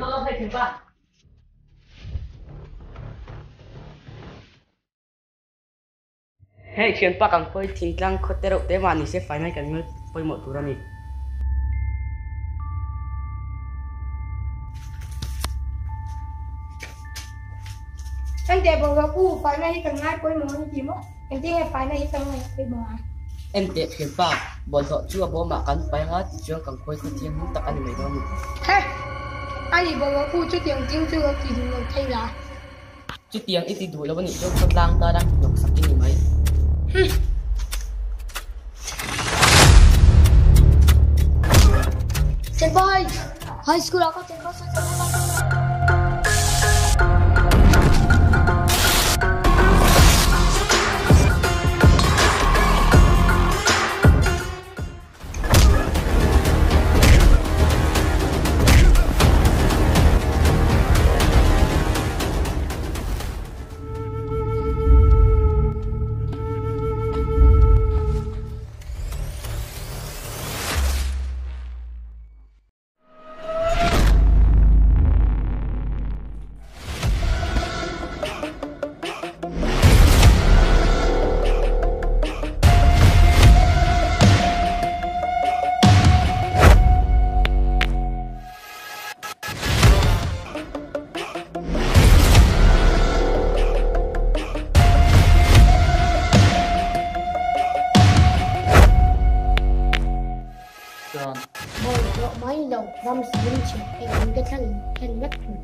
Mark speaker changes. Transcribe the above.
Speaker 1: Lawk lawk hei thianpa. Hei thianpa kan khawi thingtlang khaw te reuh te mah ni se final kan ngal pawimawh tur a ni.
Speaker 2: Enteh bawlhhlawh u, faina hi kan ngai pawimawh a ni tih maw? Engtin nge faina hi kan ngaih pawimawh ang?
Speaker 1: Enteh thianpa, bawlhhlawh chu a bawmah kan pai anga tichuan kan khawi khaw thianghlim tak a ni mai dawn a ni.
Speaker 2: Heh! A nih bawlhhlawh u, chutiang ding chu lo ti duh lo thei la.
Speaker 1: Chutiang i ti duh lo a nih chuan khawtlang tana hnawk sak i ni mai.
Speaker 2: Humm. Thianpa hei, high school ah ka tel kha sawi chauh a ngai dawn a.
Speaker 1: Chuan.
Speaker 2: Bawlhhlawh mai lo ram siam chhe engkim te thlengin thlen vek thung.